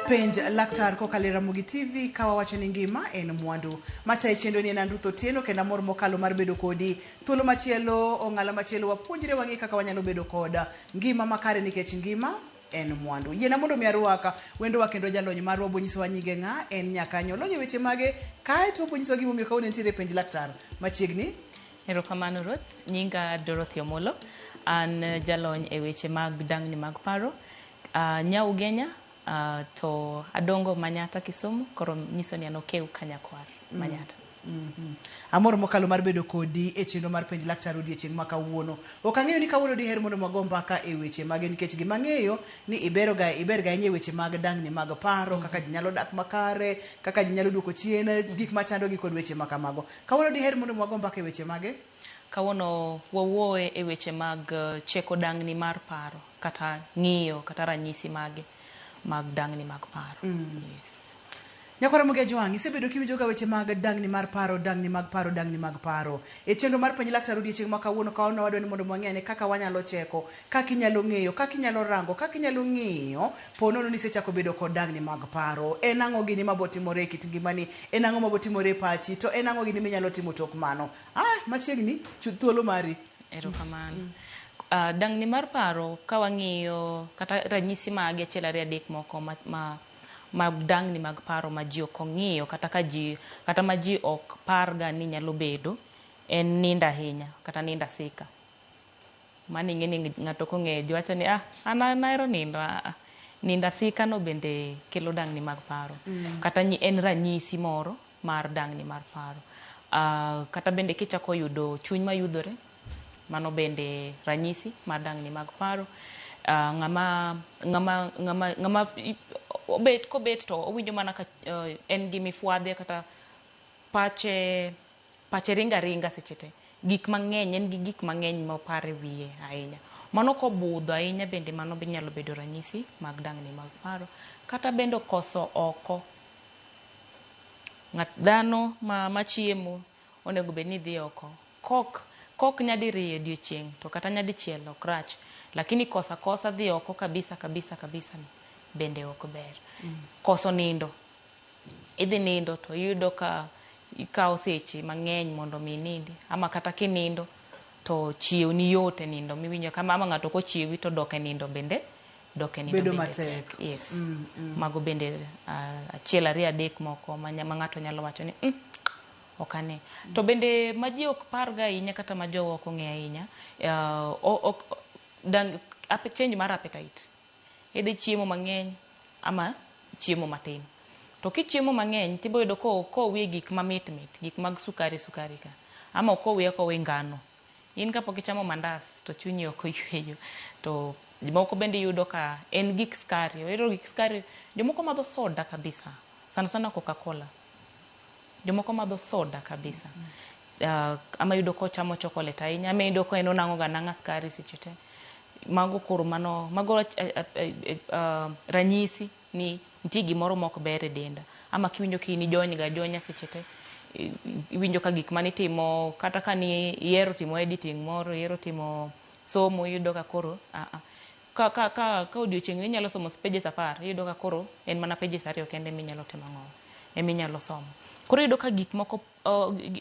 Penj Laktar kokalo e Ramogi TV ka wawacho ni ngima en mwandu. Matayi chenro ni en an Ruth Otieno kendo amor mokalo mar bedo kodi. Thuolo machielo, ong'ala machielo wapuonjre wang'e kaka wanyalo bedo kod ngima makare nikech ngima en mwandu. Yiena mondo mi arwak wendowa kendo jalony marwa obonyisowa nyinge ng'a, en nyakanyo, olony e weche mage, kae to obonyisowa gimomiyo kawuono entiere e Penj Laktar machiegni. Erokamano Ruth. Nyinga Dorothy Omolo. An jalony e weche mag dang'ni mag paro. Uh, nya Ugenya to adongo Manyatta Kisumu, koro nyiso ni an okew ka nyakwar Manyatta. Amor mokalo mar bedo kodi e chenro mar Penj Laktar odiechieng' ma kawuono. Ok ang'eyo ni kawuono diher mondo wago mbaka e weche mage nikech gima ang'eyo ni ibero ga iber ga ahinya e weche mag dang'ni mag paro, kaka ji nyalo dak makare, kaka ji nyalo duoko chien gik machandogi kod weche ma kamago. Kawuono diher mondo wago mbaka e weche mage? Kawuono wawuoye e weche mag cheko dang'ni mar paro kata ng'iyo kata ranyisi mage mag dang'ni mag paro. Yes. Nyakwara Ramogi Ajwang', isebedo kiwinjoga weche mag dang'ni mar paro, dang'ni mag paro, dang'ni mag paro. E chenro mar Penj Laktar odiechieng' ma kawuono kawuono wadwa ni mondo wang'e ane kaka wanyalo cheko, kaka inyalo ng'eyo, kaka inyalo rango, kaka inyalo ng'iyo po nono ni isechako bedo kod dang'ni mag paro. En ang'o gini mabotimore e kit ngimani? En ang'o mabotimore e pachi? To en ang'o gini minyalo timo tok mano? Ah, machiegni, thuolo mari. Erokamano. Dang'ni mar paro ka wang'iyo kata ranyisi mage achiel ariyo adek moko ma, ma mag dang'ni mag paro ma ji ok ong'iyo kata ka ji kata ma ji ok parga ni nyalo bedo en nindo ahinya kata nindo asika. Mano ing'e ni ng'ato ok ong'eyo ji wacho ni ah an an ahero nindo ah ah. Nindo asika no bende kelo dang'ni mag paro. Kata en ranyisi moro mar dang'ni mar paro. Kata bende kichako yudo chuny mayudhore, mano bende ranyisi mar dang'ni mag paro. Ng'ama ng'ama ng'ama ng'ama obet kobet to owinjo mana ka en gi mifwadhe kata pache pache ringo aringa seche te. Gik mang'eny en gi gik mang'eny moparo e wiye ahinya. Mano kobudho ahinya bende mano be nyalo bedo ranyisi mag dang'ni mag paro. Kata bende koso oko. Ng'at dhano ma machiemo onego bed ni dhi oko. Kok kok nyadiriyo e odiochieng' to kata nyadichiel ok rach. Lakini koso akosa dhi oko kabisa kabisa kabisa no bende ok ber. Koso nindo. Idhi nindo to iyudo ka ikawo seche mang'eny mondo mi inindi ama kata kinindo to chiew ni yot e nindo miwinjo kama ama ng'ato kochiewi to dok e nindo bende dok e nindo Bedo bende matek. tek. Yes. Mago bende achiel ariyo adek moko ma ng'ato nyalo wacho ni ok ane. To bende ma ji ok parga ahinya kata ma jowa ok ong'eyo ahinya, ok dang, change mar appetite. Idhi chiemo mang'eny ama chiemo matin. To kichiemo mang'eny tibo yudo kowi gik mamit mit, gik mag sukari sukari ka. Ama okowi akowi ngano. In kapok ichamo mandas to chunyi ok oyweyo. To jomoko bende iyudo ka en gik skari, ohero gik skari. Jomoko madho soda kabisa, sana sana Coca Cola. Jomoko madho soda kabisa. Ama iyudo kochamo chocolate ahinya, ama iyudo ka en onang'o ga anang'a skari seche te. Mago koro mano, mago ranyisi ni nitie gimoro mok ber e denda. Ama kiwinjo ka in ijony ga ajonya seche te, iwinjo ka gik manitimo kata ka ni ihero timo editing moro, ihero timo somo, iyudo ka koro Ka, ka, ka, ka odiochieng' inyalo somo pages 10, iyudo ka koro en mana pages 2 kende eminyalo timo ang'o, eminyalo somo. Koro iyudo ka gik moko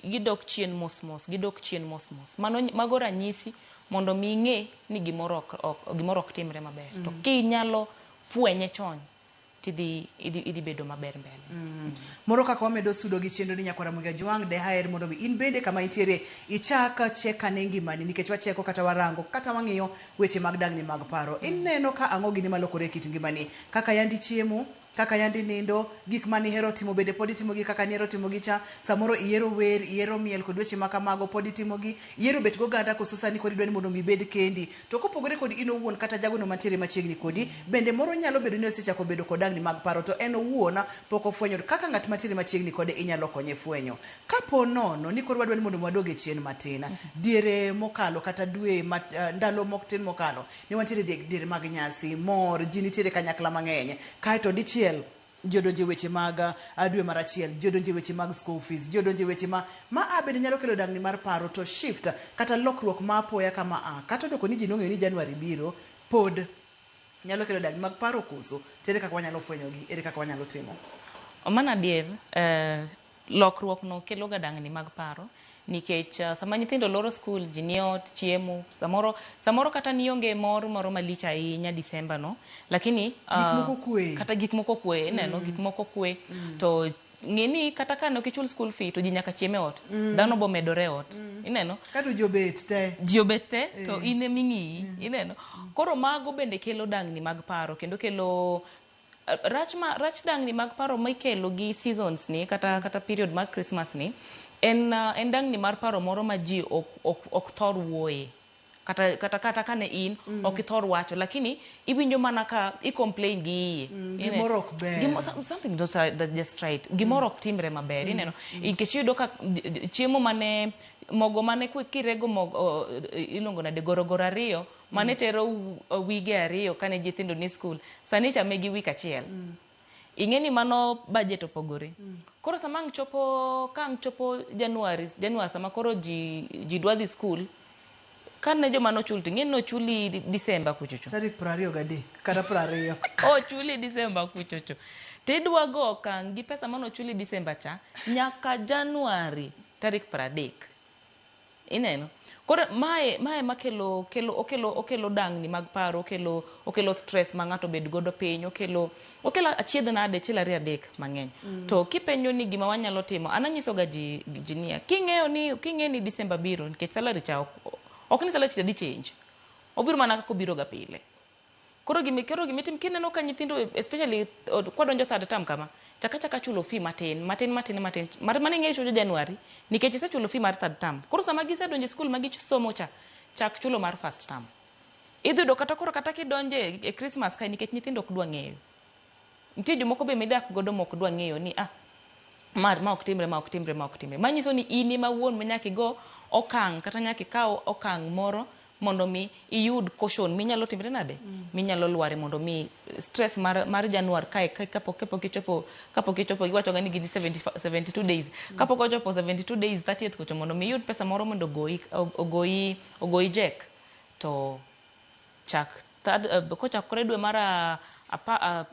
gidok chien mos mos, gidok chien mos mos. Mano, mago ranyisi mondo mi ing'e ni gimoro ok, ok, gimoro ok timre maber. To kinyalo fwenye chon, tidhi idhi, idhi bedo maber mbele. Moro kaka wamedo sudo gi chenro ni Nyakwar Ramogi Ajwang', dehaer mondo mi in bende kama intiere ichak chekane ngimani nikech wacheko kata warango kata wang'iyo weche mag dang'ni mag paro. Ineno ka ang'o gini malokore e kit ngimani? Kaka yandi chiemo, kaka yandi nindo, gik mane ihero timo bende pod itimogi kaka nihero timogi cha, samoro ihero wer, ihero miel kod weche ma kamago pod itimogi, ihero bet goganda koso sani koro idwa ni mondo mi ibed kendi. To kopogore kod in owuon kata jagono mantiere machiegni kodi, bende moro nyalo bedo ni osechako bedo kod dang'ni mag paro to en owuon pok ofwenyo kaka ng'at mantiere machiegni kode inyalo konye fwenyo. Kapo nono ni koro wadwa ni mondo wadog e chien matin, diere mokalo kata dwe ndalo matin mokalo, ne wantiere diere mag nyasi, mor, ji nitiere kanyakla mang'eny. Kaeto dichiel ji odonjo e weche mag dwe mar achiel, ji odonjo e weche mag school fees, ji odonjo e weche ma ma a bende nyalo kelo dang'ni mar paro to shift kata lokruok ma apoya kama a kata odoko ni ji nong'eyo ni January biro pod Nyalo kelo dang'ni mag paro koso? To ere kaka wanyalo fwenyogi? Ere kaka wanyalo timo? Mano adier, lokruok no kelo ga dang'ni mag paro nikech sama nyithindo loro skul, ji nie ot chiemo, samoro samoro kata nionge mor moro malich ahinya December no, lakini Gik moko kwe. Kata gik moko kwe, ineno gik moko kwe. To ng'e ni kata ka ne ok ichul school fee to ji nyaka chiem e ot. Dhano bo medore e ot. Ineno? Kato ji obet te. Ji obet te to in ema ing'iyi. Ineno? Koro mago bende kelo dang'ni mag paro kendo kelo rach ma rach dang'ni mag paro mikelo gi seasons ni kata kata period mar Christmas ni en en dang'ni mar paro moro ma ji ok ok ok thor wuoye. Kata kata kata kane in ok ithor wacho lakini iwinjo mana ka i complain gi iye. Gimoro ok ber. Gimo, something not right, just right. Gimoro ok timre maber, ineno. Nikech iyudo ka chiemo mane mogo mane kirego mogo iluongo nade gorogoro ariyo mane tero wige ariyo kane nyithindo ni skul sani ichame gi wik achiel. Ing'e ni mano budget opogore. Koro sama ang' chopo ka ang' chopo January, January sama koro ji ji dwa dhi skul kane joma nochul to ing'e ni nochuli December kuchocho. Tarik 23 kata 20. Ochuli December kuchocho. Tidwa go okang' gi pesa manochuli December cha nyaka January tarik 30. Ineno? Koro mae mae makelo kelo okelo okelo dang'ni mag paro, okelo okelo stress ma ng'ato bed godo piny, okelo okelo achiedh nade achiel ariyo adek mang'eny. To kipenjo ni gima wanyalo timo, an anyiso ga ji ji niya, king'eyo ni king'e ni December biro nikech salary cha ok ok ni salary cha dhi change. Obiro mana kaka obiro ga pile. Koro gimi koro gimitim kineno ka nyithindo especially kwadonjo third term kama, chak achaka chulo fee matin, matin matin matin. Mar mano ing'e ichulo January nikech isechulo fee mar third term. Koro sama gisedonjo e skul ma gisomo cha, chak chulo mar first term. Idhi yudo kata koro kata kidonje e Christmas kae nikech nyithindo ok dwa ng'eyo. Nitie jomoko be midak godo mok dwa ng'eyo ni ah ma ma ok timre, ma ok timre, ma ok timre. Manyiso ni in ema wuon ma nyaka igo okang' kata nyaka ikaw okang' moro mondo mi iyud caution minyalo timre nade? Minyalo lware mondo mi stress mar mar Januar kae kapok kapok ichopo kapok ichopo giwacho ga ni gin 70, 72 days. Kapok ochopo 72 days 30th kocho mondo mi iyud pesa moro mondo ogoyi ogoyi ogoyi jek to chak third, kochakore dwe mar apa,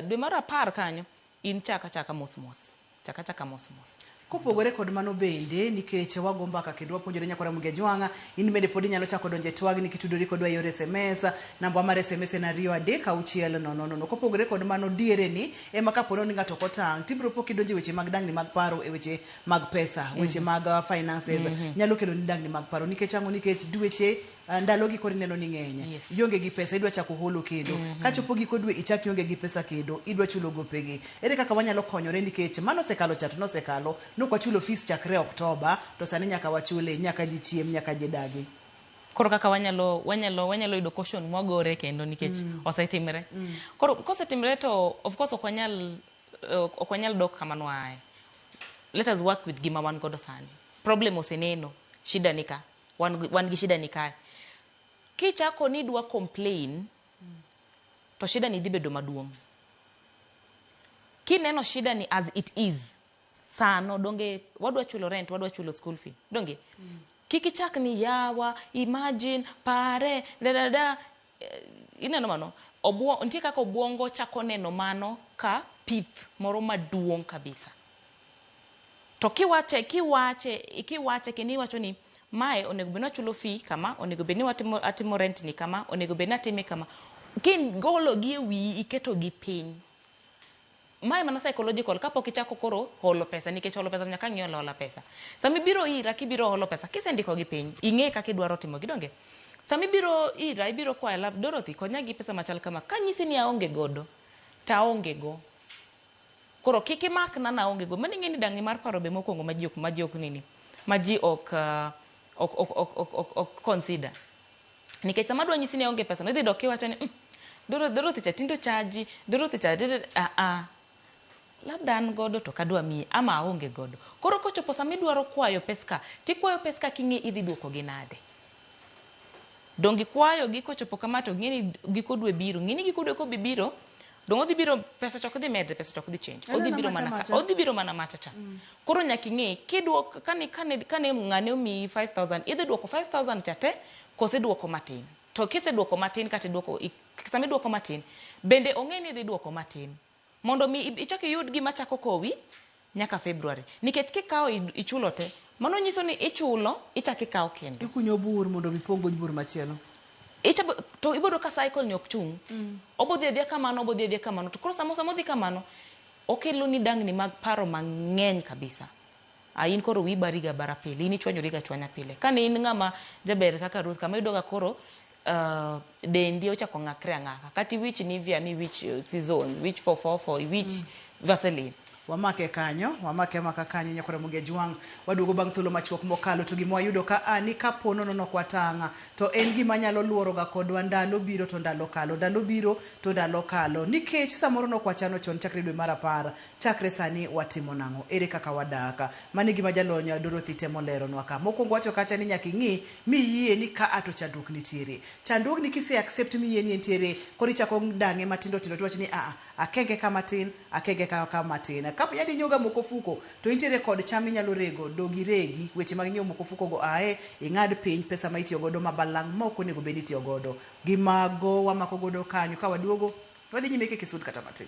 dwe mar apar kanyo in chak achaka mos mos. Chak achaka mos mos. Kopogore kod mano bende, nikech wago mbaka kendo wapuonjore nyakwara Mugia Jwang'a, in bende pod inyalo chako donjo e twagni kitudori kodwa e yor SMS. Namba mar SMS en 23600. Kopogore kod mano, diere ni ema kapo ni ng'ato ok otang', tibiro po kidonjo e weche mag dang'ni mag paro, e weche mag pesa, weche mag finances, nyalo kelo ni dang'ni mag paro. Nikech ang'o? Nikech dweche ndalogi koro ineno ni ng'eny. Ionge gi pesa, idwa chako holo kendo. Kachopo giko dwe ichak ionge gi pesa kendo, idwa chulo gopegi. Ere kaka wanyalo konyore nikech mano osekalo cha to nosekalo, nok wachulo fees chakre Oktoba, to sani nyaka wachule, nyaka ji chiem, nyaka ji dagi. Koro kaka wanyalo wanyalo wanyalo yudo caution mwagore kendo nikech osetimre. Koro kosetimre to of course ok wanyal ok wanyal dok kama nwaaye. Let us work with gima wan godo sani. Problem oseneno, shida ni ka. Wan, wan gi shida ni kae. Kichako ni idwa complain, to shida ni dhi bedo maduong'. Kineno shida ni as it is, sano donge wadwa chulo rent, wadwa chulo school fee. Donge? Kik ichak ni yawa, imagine, pare, da da da. Ineno mano? Obuo, nitie kaka obuongo chako neno mano ka pith moro maduong' kabisa. To kiwache, kiwache, kiwache kendo iwacho ni mae onego bed ni wachulo fee kama, onego bed ni watimo atimo rent ni kama, onego bed ni atime kama. Kigolo gi e wiyi iketo gi piny. Mae mana psychological kapok ichako koro holo pesa nikech holo pesa nyaka ng'i hola pesa. Sama ibiro ira kibiro holo pesa kisendiko gi piny, ing'e kaka idwaro timo gi donge. Sama ibiro ira ibiro kwayo lab Dorothy konya gi pesa machal kama kanyisi ni aonge godo to aonge go. Koro kik imakna na aonge go. Mano ing'e ni dang'ni mar paro be mokwongo ma ji ok ma ji ok nini ma ji ok ok ok ok ok ok ok consider. Nikech sama adwa nyisi ni aonge pesa no idhi dok kiwacho ni Dorothy cha tindo chaji, Dorothy cha ah ah. Labda an godo to kadwa miyi ama aonge godo. Koro kochopo sama idwaro kwayo pes ka, tikwayo pes ka king'e idhi duoko gi nade. Donge ikwayo gi kochopo kama to ing'e ni giko dwe biro. Ng'e ni giko dwe kobi biro, dong odhi biro pesa cha ok dhi medre, pesa cha ok dhi change. Odhi biro mana ka, odhi biro mana macha cha. Koro nyaka ing'e kidwoko kane kane kane ng'ane omiyi 5000 idhi duoko 5000 cha te kose iduoko matin. To kiseduoko matin kata iduoko Sama iduoko matin, bende ong'e ni idhi duoko matin. Mondo mi ichak iyud gima chako kowi nyaka February. Nikech kikawo ichulo te, mano nyiso ni ichulo, ichak ikawo kendo. Ikunyo bur mondo mi pong' go bur machielo. Ichabo, to ibodo ka cycle ni ok chung'. Obodhi adhiya kamano, obodhi adhiya kamano. To koro samo samo odhi kamano, okelo ni dangni mag paro mang'eny kabisa. A in koro wiyi bari ga bara pile, in ichwanyori ga chwanya pile. Kane in ng'ama jaber kaka Ruth kama iyudo ga koro dendi ochako ng'akre ang'aka. Kata iwich Nivea mi wich season, wich 444, iwich Vaseline. Wamake kanyo, wamake amaka kanyo nyakwar Ramogi Ajwang'. Waduogo bang' thuolo machuok mokalo to gima wayudo ka a ni kapo nono nok watang' to en gima nyalo luoro ga kodwa ndalo biro to ndalo kalo, ndalo biro to ndalo kalo. Nikech samoro nok wachano chon chakre dwe mar apar, chakre sani watimo nang'o? Ere kaka wadak? Mano e gima jalony Dorothy temo leronwa ka. Mokwongo wacho kacha ni nyaka ing'i miyie ni ka a to chandruok nitiere. Chandruogni kise accept miyie ni entiere, koro ichako dang'e matindo tindo tiwacho ni a akenge ka matin, akenge ka ka matin. Kapo yadi inyiewo ga mok ofuko, to intiere kod cham minyalo rego, dog iregi, weche mag nyiewo mok ofuko go ae, ing'ad piny pesa ma itiyo godo ma balang' ma ok onego bed ni itiyo godo. Gi mago wamako godo kanyo, ka waduogo, wadhi nyime kik isud kata matin.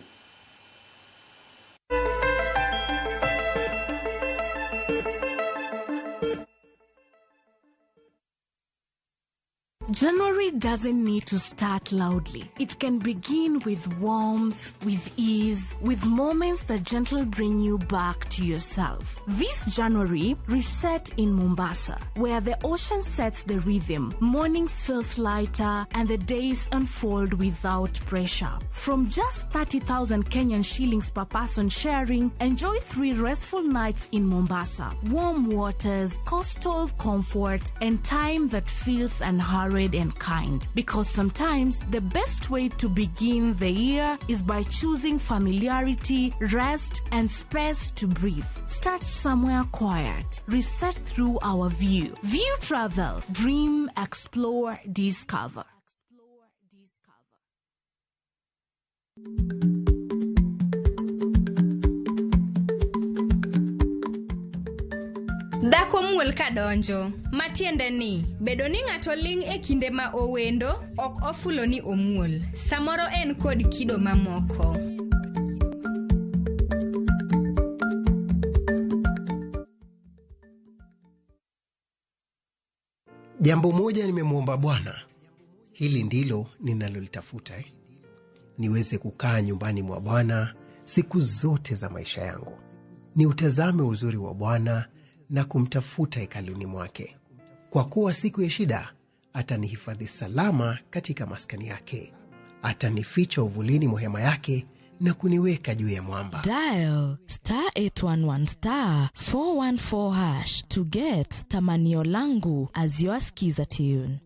January doesn't need to start loudly. It can begin with warmth, with ease, with moments that gently bring you back to yourself. This January, reset in Mombasa, where the ocean sets the rhythm, mornings feels lighter, and the days unfold without pressure. From just 30,000 Kenyan shillings per person sharing, enjoy 3 restful nights in Mombasa. Warm waters, coastal comfort, and time that feels unhurried and kind. Because sometimes the best way to begin the year is by choosing familiarity, rest, and space to breathe. Start somewhere quiet. Reset through our view. View Travel. Dream, explore, discover. Dhako muol kadonjo, matiende ni bedo ni ng'ato ling' e kinde ma owendo ok ofulo ni omuol. Samoro en kod kido mamoko. Jambo moja nimemwomba Bwana, hili ndilo ninalolitafuta, niweze kukaa nyumbani mwa Bwana siku zote za maisha yangu, niutazame uzuri wa Bwana na kumtafuta hekaluni mwake. Kwa kuwa siku ya shida atanihifadhi salama katika maskani yake, atanificha uvulini mwa hema yake na kuniweka juu ya mwamba. Dial star 811 star 414 hash to get Tamanio Langu as your skiza tune.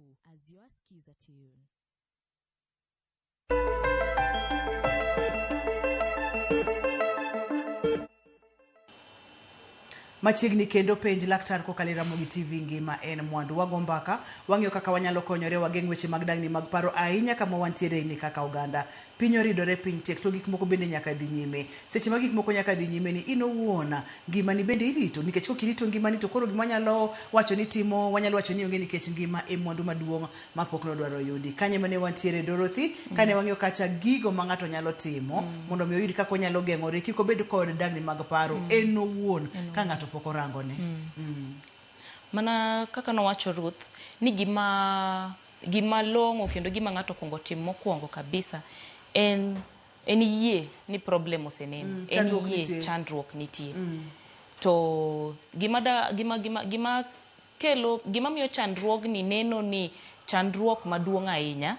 Machiegni kendo penj laktar kokalo e Ramogi TV ngima en mwandu. Wago mbaka, wang'iyo kaka wanyalo konyore wageng' weche mag dangni mag paro ahinya kama wantiere ni kaka oganda. Piny oridore, piny tek, to gik moko bende nyaka dhi nyime. Seche ma gik moko nyaka dhi nyime ni in owuon, ngimani bende irito, nikech kok irito ngimani to koro gima wanyalo wacho ni timo, wanyalo wacho ni onge nikech ngima e mwandu maduong' ma pok nodwaro yudi. Kanye mane wantiere Dorothy, kane wang'iyo kacha gigo ma ng'ato nyalo timo mondo mi oyud kaka onyalo geng'ore kik obed kod dangni mag paro en owuon ka ng'ato pok orangone. Mana kaka nowacho Ruth, ni gima long'o kendo gima ng'ato okuongo tim mokwongo kabisa en yie ni problem oseneno, en yie chandruok nitie. To gima kelo gima miyo chandruogni neno ni chandruok maduong' ahinya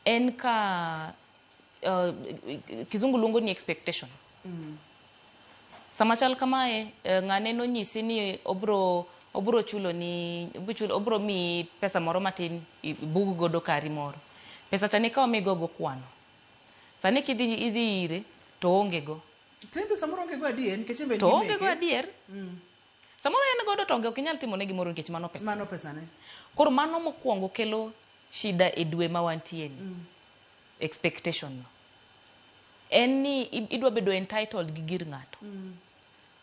en ka kizungu luongo ni expectation. Sama chal kamae, ng'ane nonyisi ni obro chulo ni obro mi pesa moro matin ibug godo kari moro. Pesa cha nikawo migogo kwano. Sani kidhi idhi ire to onge go. Tembe samoro onge go adier nikech embe to onge go adier. Samoro en godo to onge ok inyal timo ne gimoro nikech mano pesa. Mano pesa ne. Koro mano mokwongo kelo shida e dwe ma wantie ni. Expectation no. En ni idwa bedo entitled gi gir ng'ato.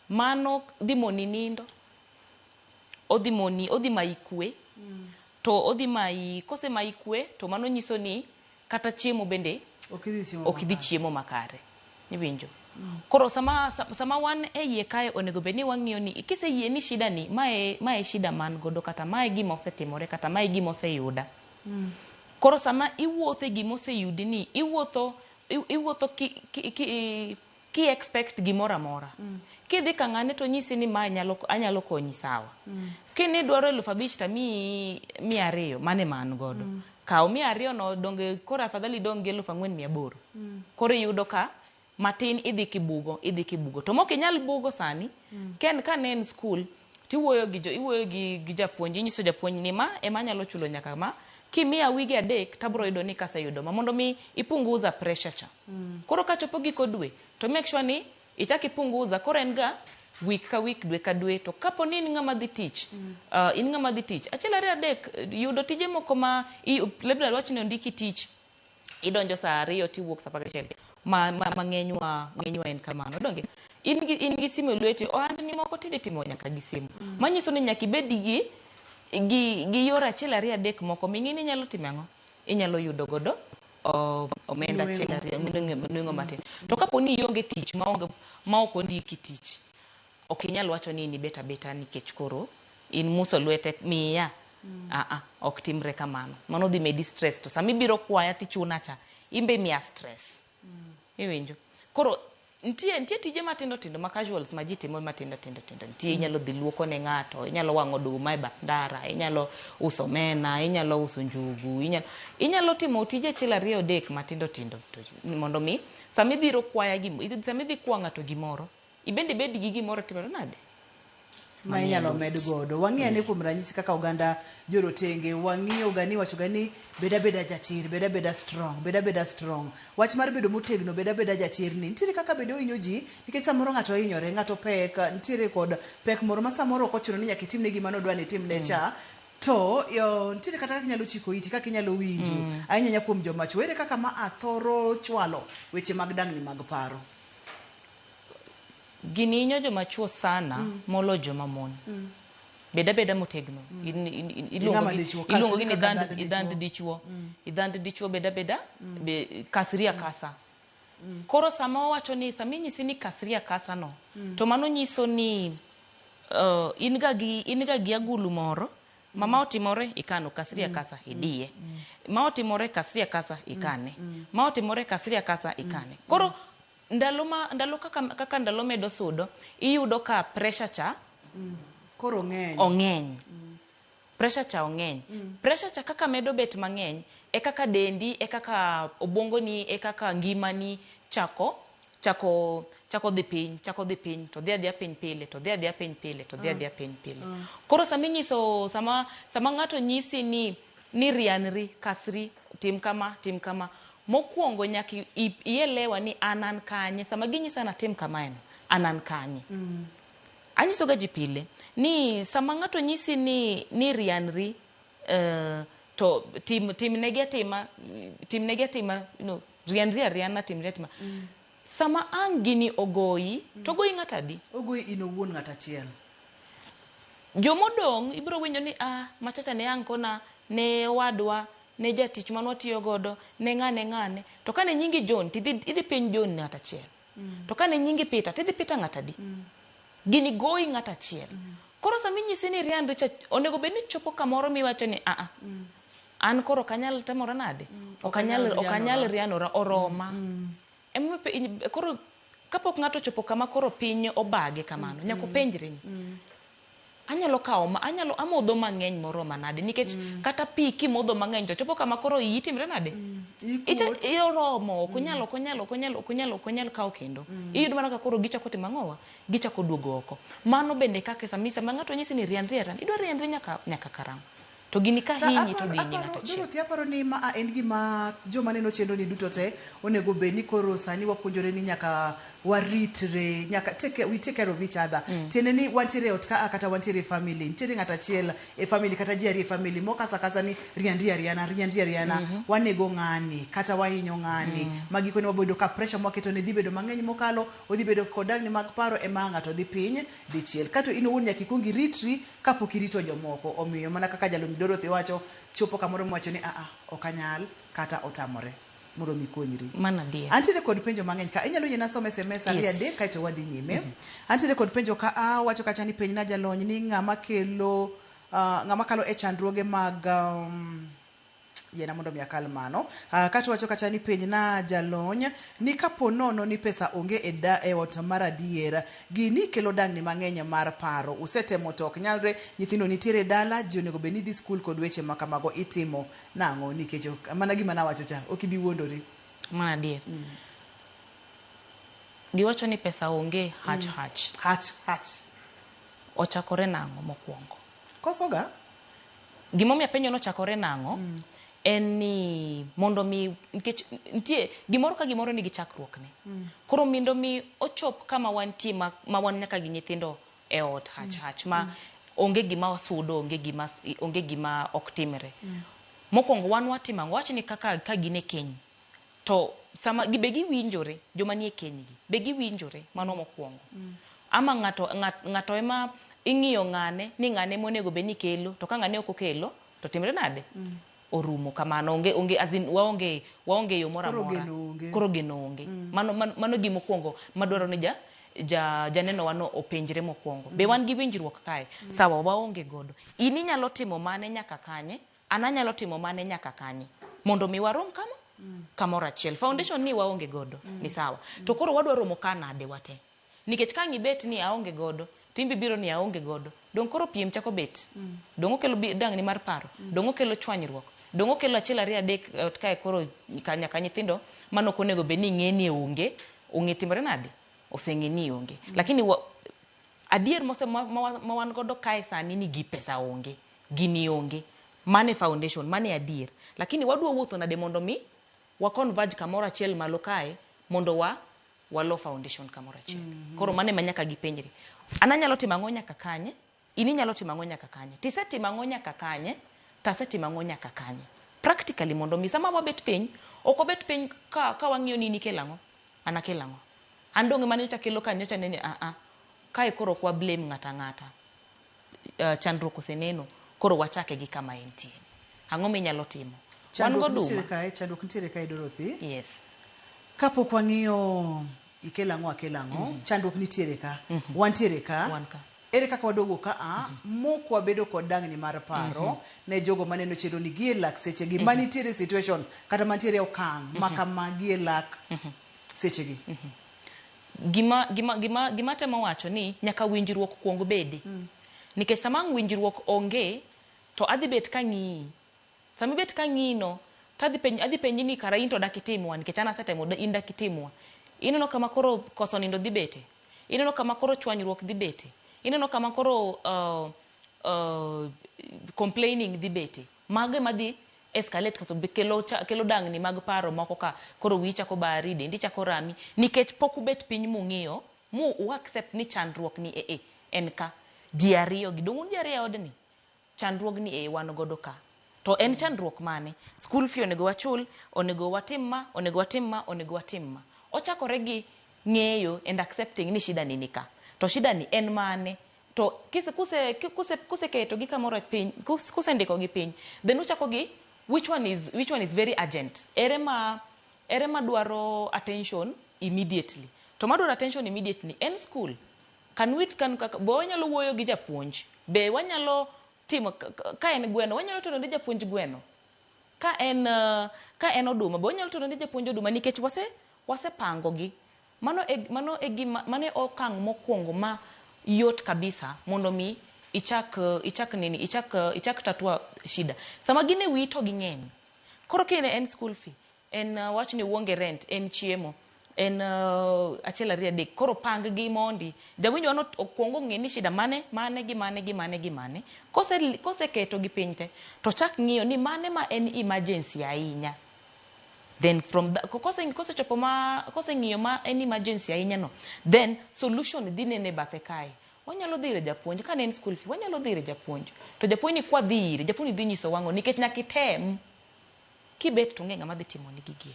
Mano dhi moni nindo. Odhi moni, odhi mayi kwe. To odhi mayi, kose mayi kwe, to mano nyiso ni Kata chiemo bende Ok idhi chiemo ok idhi makare. chiemo makare. Iwinjo? Koro sama wan e iye kae onego bed ni wang'iyo ni kiseyie ni shida ni mae shida man godo kata mae gima osetimore kata mae gima oseyuda. Koro sama iwuotho e gima oseyudi ni iwuotho ki expect gimoro amora. Kidhi ka ng'ane to nyisi ni mae anyalo konyi sawa. Kini dwaro 5,000 to amiyi 200 mane ma an godo. Kaw 200 no donge koro afadhali idong' gi 4,800. Koro iyudo ka matin idhi kibugo. To mok inyal bugo sani, ken ka ne en skul, tiwuoyo gi iwuoyo gi japuonj, inyiso japuonj ni ma ema anyalo chulo nyaka ma, kimiya wige 3 tabro yudo ni kaseyudo ma, mondo mi ipunguza pressure cha. Koro kachopo giko dwe, to make sure ni ichak ipunguza, koro en ga week ka week, dwe ka dwe, to kapo ni in ng'ama dhi tich, in ng'ama dhi tich, 1 2 3, yudo tije moko ma, labda wach ni ondiki tich, idonjo saa 2 tiwuok saa 11, ma ng'enywa en kamano. Donge? In gi simu e lweti, ohandni moko tinde itimo nyaka gi simu. Manyiso ni nyaka ibed gi yor 1 2 3 moko ming'e ni inyalo timo ang'o? Inyalo yudo godo omenda 1 2 nweng'o matin. To kapo ni ionge tich ma ok ondiki tich, ok inyal wacho ni in ibet abeta nikech koro in muso lwete miya. Ok timre kamano. Mano dhi medi stress. To sama ibiro kwaya tichuna cha, in be miya stress. Iwinjo? Koro nitie tije matindo tindo ma casuals ma ji timo matindo tindo tindo. Nitie inyalo dhi luoko ne ng'ato, inyalo wang'o oduma e bath ndara, inyalo uso omena, inyalo uso njugu, inyalo timo tije 1 2 3 matindo tindo to mondo mi sama idhiro kwaya sama idhi kwa ng'ato gimoro, ibende ibed gi gimoro timore nade? Ma inyalo med godo. Wang'iyo ane kuom ranyisi kaka oganda jorotenge, wang'iyo ga ni wacho ga ni bed abeda jachir, bed abeda strong, bed abeda strong. Wach mar bedo motegno, bed abeda jachir ni nitiere kaka bende ohinyo ji, nikech samoro ng'ato hinyore, ng'ato pek, nitiere kod pek moro ma samoro ok ochuno ni nyaka itimne gima nodwa ni itimne cha. To nitiere kata kaka inyalo chiko iti, kaka inyalo winjo. Ahinya ahinya kuom joma chwo. Ere kaka ma athoro chwalo weche mag dang'ni mag paro? Gini hinyo joma chwo sana molo joma mon. Bed abeda motegno. Iluongo gi ni idhand dichuo. Idhand dichuo bed abeda, kasri akasa. Koro sama owacho ni, sama inyisi ni kasri akasa no, to mano nyiso ni in ga gi agulu moro, mama otimore ikano kasri akasa idiye. Ma otimore kasri akasa ikane. Ma otimore kasri akasa ikane. Koro ndalo kaka ndalo medo sudo, iyudo ka pressure cha koro ng'eny. Ong'eny. Pressure cha ong'eny. Pressure cha kaka medo bet mang'eny, e kaka dendi, e kaka obwongoni, e kaka ngimani chako dhi piny, chako dhi piny, to dhi adhiya piny pile, to dhi adhiya piny pile, to dhi adhiya piny pile. Koro sama inyiso, sama ng'ato nyisi ni rianri, kasri, tim kama, tim kama, mokwongo nyaka ielewa ni an kanye. Sama ginyisa natim kamaeno, an kanye. Anyiso ga ji pile ni sama ng'ato nyisi ni rianri, to timnegi atima, you know, rianri ariana, timnegi atima. Sama ang' gini ogoyi, to ogoyi ng'ato adi? Ogoyi in owuon ng'ato achiel. Jomodong' ibiro winjo ni machacha ne ang' kona, ne wadwa, ne jatich manwatiyo godo, ne ng'ane. To kane nyingi John, to idhi piny John ng'ato achiel. To kane nyingi Peter, to idhi Peter ng'ato adi? Gini goyi ng'ato achiel. Koro sama inyisi ni rianri cha, onego bed ni chopo kamoro miwacho ni an koro ok anyal timora nade? Ok anyal rianora, oroma. Koro kapok ng'ato ochopo kama koro piny obage kamano, nyaka openjre ni anyalo kawo ma, anyalo amodho mang'eny moroma nade? Nikech kata pi kimodho mang'eny to chopo kama koro iyi timre nade? Oromo, ok onyal kawo kendo. Iyudo mana ka koro gichako timo ang'owa? Gichako duogo oko. Mano bende kaka sama ng'ato nyisi ni rianri ariana, idwa rianri nyaka karang'o? To gini ka hinyi to dhi hinyi ng'ato achiel. Dorothy, aparo ni ma en gima joma neno chenro ni duto te onego bed ni koro sani wapuonjore ni nyaka waritre, nyaka we take care of each other. Tiende ni wantiere ot ka kata wantiere e family, nitiere ng'ato achiel e family kata ji ariyo e family mokasa kasa ni rianri ariana, rianri ariana, wanego ng'ani kata wahinyo ng'ani. Ma gikone wabedo ka pressure mwaketo ne dhi bedo mang'eny mokalo, odhi bedo kod dang'ni mag paro ema ng'ato dhi piny dichiel. Kato in owuon nyaka ikuong iritri kapok irito jomoko. Omiyo mana kaka jalony Dorothy wacho chopo kamoro miwacho ni aa ok anyal kata otamore mondo mi konyri. Mano adier. Antiere kod penjo mang'eny ka inyalo yiena somo SMS ariyo Yes. adek kaeto wadhi nyime. Antiere kod penjo ka a wacho kacha ni penjna jalony ni ng'ama kelo ng'ama kalo e chandruoge mag yiena mondo mi akal mano. Kato wacho kacha ni penjna jalony ni kapo nono ni pesa onge e, da, e ot mar adier gini kelo dangni mang'eny mar paro usetemo to ok nyalre nyithindo nitiere dala ji onego bed ni dhi skul kod weche ma kamago itimo nang'o nikech mana gima nawacho cha ok ibi wuondori Mano adier. Giwacho ni pesa onge hach hach. Hach hach. Ochakore nang'o mokwongo? Kosoga Gimomiyo apenjo nochakore nang'o en ni mondo mi nikech nitie gimoro ka gimoro nigi chakruokne. Koro mondo mi ochop kama wantie ma, ma wan nyaka gi nyithindo e ot hach hach ma onge gima wasudo onge gima onge gima ok timre. Mokwongo wan watimo ang'o? Wach ni kaka ka gin e keny to sama be giwinjore joma nie keny gi be giwinjore mano mokwongo. Ama ng'ato ng'ato ema ing'iyo ng'ane ni ng'ane monego bed ni kelo to ka ng'ane ok okelo to timre nade? Orumo kamano onge onge as in waonge waonge yo moro Koro amora. geno onge. Koro geno onge. Mano mano, mano gima okwongo madwaro ni ja ja janeno wano openjre mokwongo. Be wan gi winjruok kae? Sawa waonge godo. In inyalo timo mane nyaka kanye? An anyalo timo mane nyaka kanye? Mondo mi warom kama? Kamoro achiel. Foundation ni waonge godo. Ni sawa. To koro wadwa romo ka nade wate? Nikech ka ang' ibet ni aonge godo, to in be ibiro ni aonge godo. Dong' koro piem chako bet. Dong' okelo dangni mar paro. Dong' okelo chwanyruok. Dong' okelo achiel ariyo adek e ot kae koro nyaka nyithindo mane ok onego bed ni ng'e ni onge, ong'e timore nade? Oseng'e ni onge. Lakini adier mose ma, ma, ma wan godo kae sani ni gi pesa onge. Gini onge. Mane foundation, mane adier. Lakini wadwa wuotho nade mondo mi wa converge kamoro achiel malo kae mondo wa walo foundation kamoro achiel. Koro mano ema nyaka gipenjre. An anyalo timo ang'o nyaka kanye? In inyalo timo ang'o nyaka kanye? Tisetimo ang'o nyaka kanye? Tasetimo ang'o nyaka kanye? Practically mondo mi sama wabet piny, ok wabet piny ka, ka wang'iyo ni in ikelo ang'o, an akelo ang'o. An dong' ema nyocha kelo ka nyocha nene a a. Kae koro ok wa blame ng'ato ang'ata. Chandruok oseneno, koro wachake gi kama entie. Ang'o minyalo timo? Wan Chandruok goduma. nitiere kae, chandruok nitiere kae Dorothy. Yes. Kapok wang'iyo ikelo ang'o akelo ang'o, chandruok nitiere ka, wantiere ka. Wan ka. Ere kaka waduogo ka a mok wabedo kod dangni mar paro ne jogo maneno chenro ni gie lak sechegi manitiere situation kata mantiere e okang' ma kama gie lak sechegi. Gima, gima, gima, gima temo wacho ni nyaka winjruok kuong bedi. Nikech sama ang' winjruok onge, to adhi bet ka ng'iyi. Sama ibet ka ng'iyi no, to adhi penji, adhi penji ni kara in to dak itimwa nikech an asetemo in dak itimwa. Ineno kama koro koso nindo dhi bete. Ineno kama koro chwanyruok dhi bete. Ineno kama koro complaining dhi bete. Mago ema dhi escalate kato be kelo, kelo dangni mag paro moko ka koro wiyi chako bari, dendi chako rami nikech pok ubet piny mung'iyo mu u accept ni chandruok ni e e en ka. Ji ariyo gi dong' un ji ariyo e odni. Chandruogni e wan godo ka. To en chandruok mane? School fee onego wachul, onego watim ma, onego watim ma, onego watim ma. Ochakore gi ng'eyo and accepting ni shida ni nika. To shida ni en mane? To kise, kuse, kuse, kuseketo gi kamoro piny, kusendiko gi piny, then uchako gi which one is very urgent. Ere ma, ere ma dwaro attention immediately. To madwaro attention immediately en school. Can we, can, be wanyalo wuoyo gi japuonj? Be wanyalo timo, ka en gweno, wanyalo tero ne japuonj gweno? Ka en, ka en oduma, be wanyalo tero ne japuonj oduma nikech wase, wasepango gi. Mano e, mano e gima, mano e okang' mokwongo ma yot kabisa mondo mi ichak, ichak nini, ichak, ichak tatua shida. Sama gin e wiyi to ging'eny. Koro ka en school fee, en wach ni uonge rent, en chiemo, en achiel ariyo adek. Koro pang gi mondi. Jawinjo wan okwongo ong'e ni shida mane, mane gi mane gi mane gi mane. Kose, koseketo gi piny te, to chak ng'iyo ni mane ma en emergency ahinya. Then from that, kose, kosechopo ma, koseng'iyo ma en emergency ahinya no, then solution dhi nene bathe kae. Wanyalo dhi ir japuonj, ka ne en school fee, wanyalo dhi ir japuonj. To japuonj ni kwa dhi ire, japuonj ni dhi nyiso wang'o nikech nyaka item. Kibet to onge ng'ama dhi timoni gigi.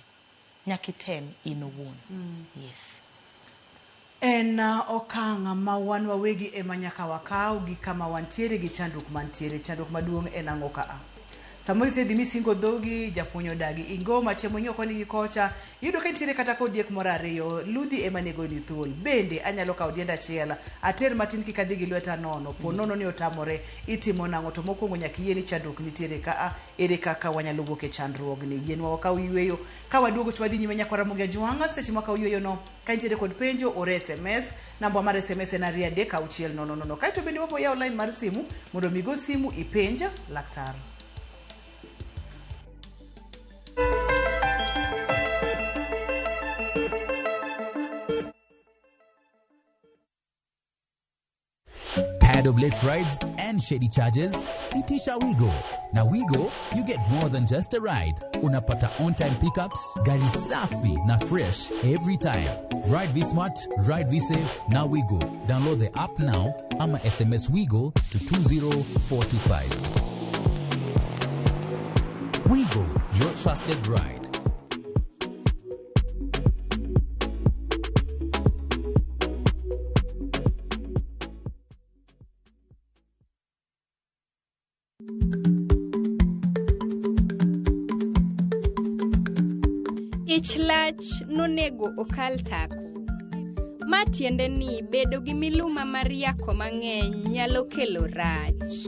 Nyaka item in owuon. Yes. En okang' ma wan wawegi ema nyaka wakaw gi kama wantiere gi chandruok mantiere. Chandruok maduong' en ang'o ka a? Samoro isedhi misingo dhogi, japuonj odagi. Ingo machiemo ing'iyo koni gi kocha, iyudo ka nitiere kata kodiek moro ariyo, ludhi ema nego ni thuol. Bende anyalo kawo dienda achiel, ater matin kik adhi gi lweta nono. Po nono ni otamore, itimo nang'o? To mokwongo nyaka iyie ni chandruok nitiere ka a, ere kaka wanyalo wuok e chandruogni? Yienwa wakaw yueyo. Ka waduogo to wadhi nyime nyakwara Ramogi Ajwang', seche mwakaw yueyo no, ka intiere kod penjo, ore SMS. Namba mar SMS en 23600. Kaeto bende wabo yawo line mar simu mondo mi go simu ipenj laktar. Tired of late rides and shady charges? Itisha Wigo. Na Wigo, you get more than just a ride. Unapata on-time pickups, gari safi na fresh every time. Ride V-Smart, ride V-Safe, na Wigo. Download the app now ama SMS Wigo to 20425. Wigo, your trusted ride. Ich lach nonego okal tako. Ma tiende ni bedo gi miluma mar yako mang'eny nyalo kelo rach.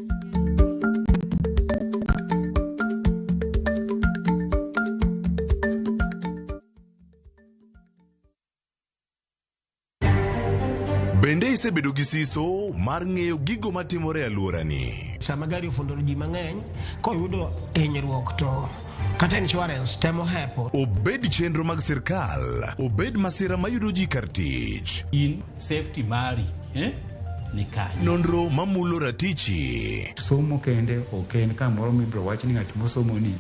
Bende isebedo gi siso mar ng'eyo gigo matimore e alworani? Sama gari ofundo ji mang'eny, koyudo hinyruok to kata insurance temo hepo. Obed chenro mag sirkal, obed masira mayudo ji kar tich. In safety mari, ni kanye? Nonro mamulo ratichi. Somo kende ok en kamoro mibiro wach ni ng'at mosomo ni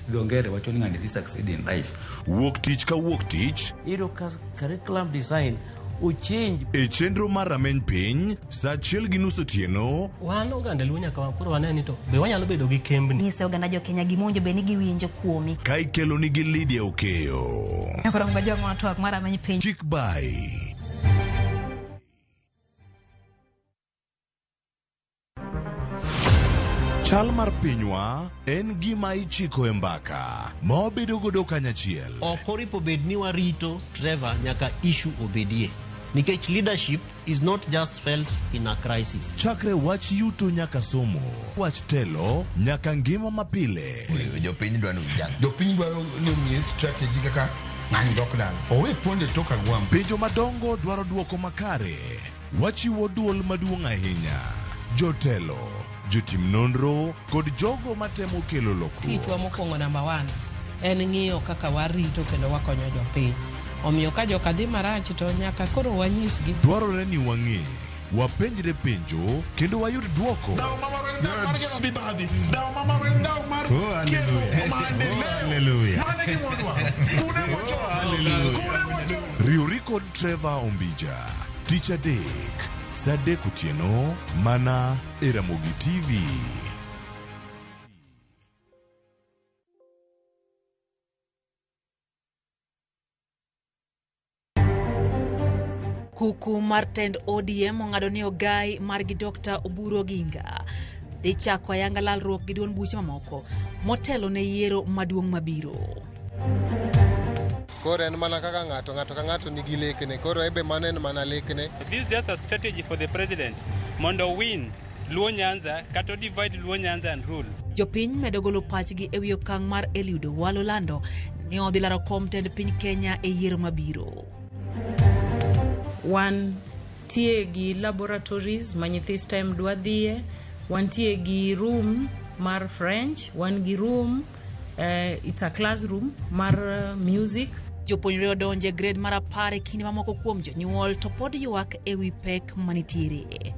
dho ngere wacho ni ng'ani dhi succeed in life. Wuok tich ka wuok tich. Iyudo ka curriculum design ochange. E chenro mar rameny piny, saa 1:30 otieno. Wan oganda Luo nyaka koro wane ni to be wanyalo bedo gi kembni. Nyise oganda jo Kenya gima owinjo bed ni giwinjo kuomi. Ka ikelo nigi Lydia Okeyo. Nyakoro ngajong' twak mar rameny piny. Chik bai. Chal mar pinywa en gima ichiko e mbaka ma wabedo godo kanyachiel. Ok oripo bed ni warito Trevor nyaka issue obedie. Nikech leadership is not just felt in a crisis. Chakre wach yuto nyaka somo, wach telo nyaka ngima mapile. Jopiny dwaro ni ujang. Jopiny dwaro ni omiye strategy kaka ng'ani dok dala. Owe ponde tok agwambo. Penjo madongo dwaro duoko makare. Wachiwo duol maduong' ahinya. Jotelo, jotim nonro kod jogo matemo kelo lokruok. Tijwa mokwongo namba 1 en ng'iyo kaka warito kendo wakonyo jopiny. Omiyo ka joka dhi marach to nyaka koro wanyisgi. Dwarore ni wang'e, wapenjre penjo kendo wayud duoko. Riwri kod Trevor Ombija, tich adek, saa 3 otieno, mana e Ramogi TV. Kuku mar tend ODM ong'ado ni ogai margi Dr. Oburu Oginga dhi chako ayanga lalruok gi duond buche mamoko motelo ne yiero maduong' mabiro. Koro en mana kaka ng'ato, ng'ato ka ng'ato nigi lekne. Koro ebe mano en mana lekne. This is just a strategy for the president mondo win Luo Nyanza kata divide Luo Nyanza and rule. Jopiny medo golo pachgi ewi okang' mar Eliud Owalo lando ni odhi laro kom tend piny Kenya e yiero mabiro. Wantie gi laboratories ma nyithi STEM dwa dhiye, wantie gi room mar French, wan gi room, it's a classroom mar music. Jopuonjre odonje e grade mar 10 e kinde mamoko kuom jonyuol to pod ywak ewi pek manitiere.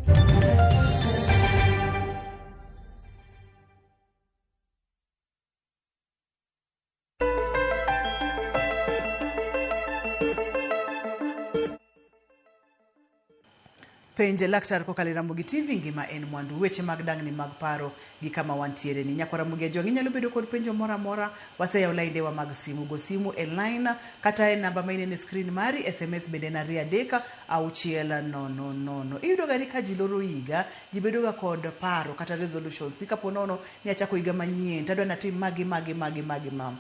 Penje laktar kokalo e Ramogi TV, ngima en mwandu. Weche mag dang'ni mag paro gi kama wantiere ni. Nyakwar Ramogi Ajwang', inyalo bedo kod penjo moro amora, waseyawo laindewa mag simu. Go simu e line kata e namba ma ineno e screen mari, SMS bende en 23600. Iyudo ga ni ka ji loro higa, ji bedo ga kod paro kata resolutions. Ni kapo nono ni achako higa manyien, tadwa natim magi magi magi magi ma.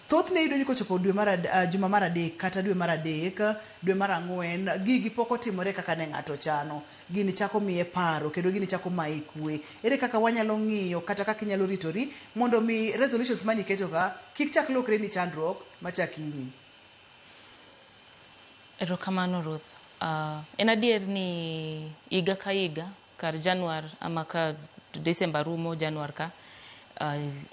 Thothne iyudo ni kochopo dwe mar juma mar adek kata dwe mar adek, dwe mar ang'wen, gigi pok otimore kaka ne ng'ato chano. Gini chako miye paro kendo gini chako maye kwe. Ere kaka wanyalo ng'iyo kata kaka inyalo ritori mondo mi resolutions mane iketo ka kik chak lokre ni chandruok machak hinyi? Erokamano Ruth. En adier ni higa ka higa kar Januar ama ka December rumo Januar ka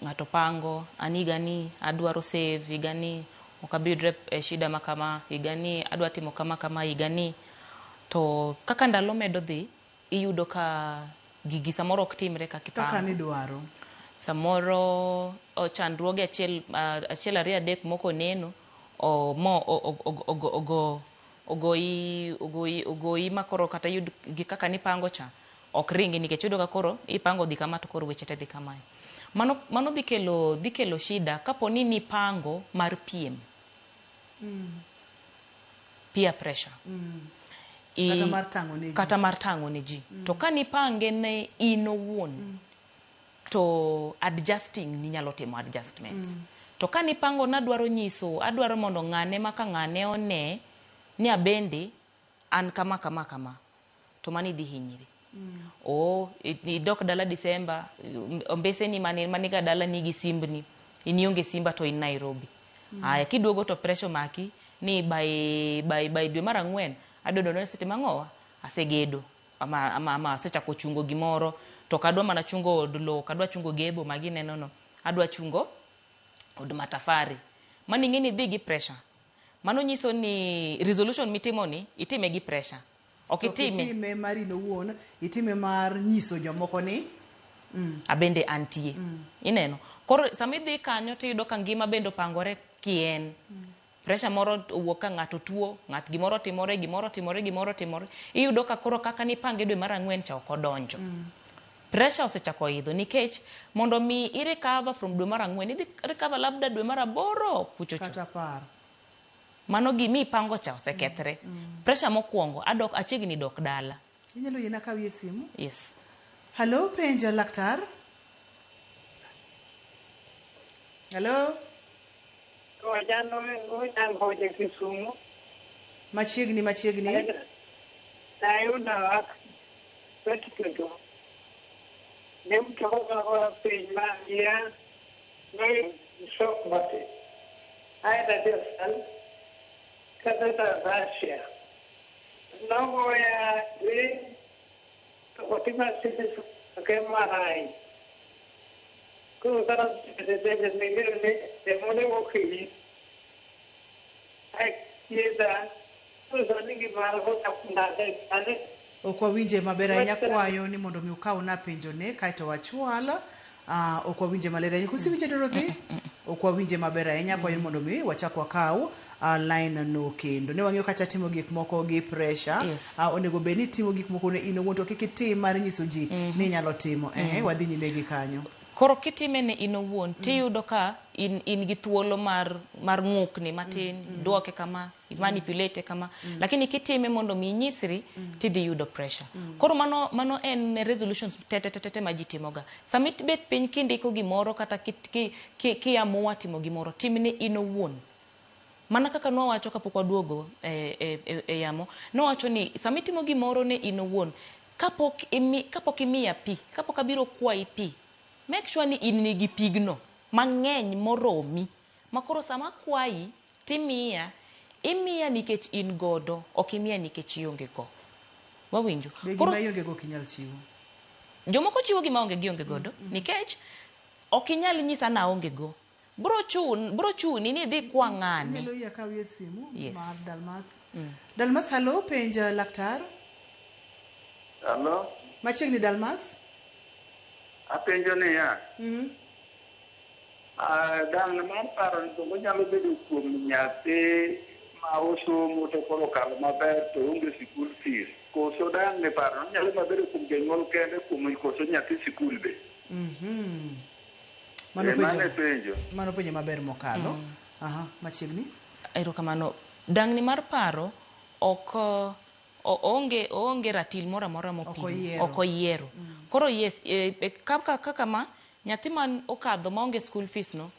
ng'ato pango an higa ni adwaro save, higa ni ok abi yudre e shida ma kama, higa ni adwa timo kama kama, higa ni to kaka ndalo medo dhi iyudo ka gigi samoro ok timre kaka Kaka ipango. nidwaro. Samoro chandruoge achiel achiel ariyo adek moko neno o, mo ogo ogoyi ogoyi ogoyi makoro kata yud gi kaka nipango cha ok ringi nikech iyudo ka koro ipango dhi kama to koro weche te dhi kamae. Mano dhi kelo shida kapo ni nipango mar piem. Peer pressure. Kata mar tang'o ne ji. Kata mar tang'o ne ji. To ka nipange ne in owuon, to adjusting ninyalo timo adjustments. To ka nipango nadwaro nyiso, adwaro mondo ng'ane ma ka ng'ane one ni abende an kama kama kama, to mano idhi hinyri. O idok dala December, ombeseni maniga dala nigi simbni, in ionge simba to in Nairobi. Aya kiduogo to pressure maki ni by dwe mar ang'wen adwa dwaro seche mang'owa asegedo ama asechako chungo gimoro to ok adwa mana chungo od lowo, ok adwa chungo gebo magineno no, adwa chungo od matafari. Mano ing'e ni idhi gi pressure. Mano nyiso ni resolution mitimo ni itime gi pressure. Ok itime. Itime mar in owuon, itime mar nyiso jomoko ni abende antie. Ineno. Koro sama idhi kanyo tiyudo ka ngima bende opangore kien. Pressure moro owuok ka ng'ato tuo, ng'at gimoro timore, gimoro timore, gimoro timore. Iyudo ka koro kaka nipange dwe mar ang'wen cha ok odonjo. Pressure osechako idho nikech mondo mi i recover from dwe mar ang'wen, idhi recover labda dwe mar aboro kuchocho. Kata apar. Mano gimi ipango cha osekethre. Pressure mokwongo, adok achiegni dok dala. Inyalo yiena kawie simu? Yes. Hello, penja laktar. Hello? Kisumu. Machiegni, machiegni. Nayudo 2021. Ne mtoka piny ma ya ne sok mati. Aida desal kadata Russia. Nogoya ni otima sisi ke marai. Koro kara de ne ne mone okinyi. Ai chieda Ok wawinje maber ahinya, kwayo ni mondo mi ukaw na penjone kaeto wachwal. Ok wawinje maler ahinya. Koso iwinje Dorothy? Ok wawinje maber ahinya, kwayo ni mondo mi wachak wakaw line no kendo. Ne wang'iyo kacha timo gik moko gi pressure. Yes. Onego bed ni timo gik moko ne in owuon to kik itim mar nyiso ji ni inyalo timo. Wadhi nyime gi kanyo. Koro kitime ne in owuon, tiyudo ka in gi thuolo mar ng'ukni matin, duoke kama, manipulate kama. Lakini kitime mondo mi inyisri, tidhi yudo pressure. Koro mano en resolutions te te te te ma ji timoga. Sama ibet piny kindiko gimoro kata kiamua timo gimoro, timne in owuon. Mana kaka nwawacho kapok waduogo e yamo, nwawacho ni sama itimo gimoro ne in owuon, kapok imiya pi, kapok abiro kwayi pi, make sure ni in nigi pigno mang'eny moromi. Ma koro sama akwayi, timiya, imiya nikech in godo, ok imiya nikech ionge go. Wawinjo? Be Koro gima ionge go ok inyal chiwo. Jomoko chiwo gima onge gionge godo, nikech ok inyal nyisa na aonge go. Bro chuni ni idhi kwa ng'ane. Inyalo yie akawie simu Yes. mar Dalmas. Dalmas, hello, penja laktar. Hello. Machiegni Dalmas. Apenjo niya. Dang mar paro ni bende nyalo bedo kuom nyathi ma osomo to koro okalo maber to onge sikul fees. Koso dang'ni paro nyalo mabedo kuom janyuol kende kuom koso nyathi sikul be. Mano Mano e penjo. penjo. Mano penjo maber mokalo. Aha, machiegni. Erokamano. Dang'ni mar paro ok onge ratil moro amora mopim. oyiero. Ok oyiero. Koro yes, kaka ma nyathi man okadho maonge school fees no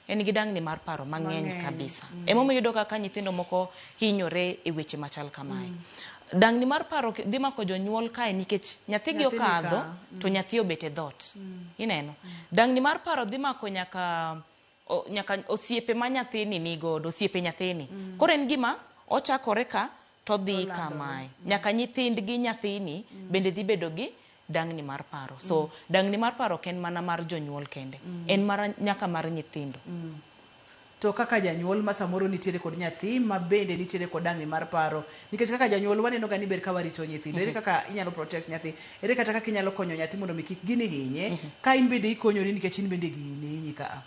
en gi dang'ni mar paro mang'eny Mang'eny. kabisa. Emomiyo iyudo kaka nyithindo moko hinyore e weche machal kamae. Dang'ni mar paro dhi mako jonyuol kae nikech nyathigi Nyathi ni okadho ka, to nyathi obet e dhoot. Ineno? Dang'ni mar paro dhi mako nyaka osiepe ma nyathini nigodo, osiepe nyathini. Koro en gima ochakore ka to dhi kamae. Nyaka nyithindgi nyathini bende dhi bedo gi dang'ni mar paro. So dang'ni mar paro ok en mana mar jonyuol kende. En mar nyaka mar nyithindo. To kaka janyuol ma samoro nitiere kod nyathi ma bende nitiere kod dang'ni mar paro, nikech kaka janyuol waneno ga ni ber ka warito nyithindo. Ere kaka inyalo protect nyathi? Ere kata kaka inyalo konyo nyathi mondo mi kik gini hinye? Ka in bende ikonyori nikech in bende gini hinyi ka.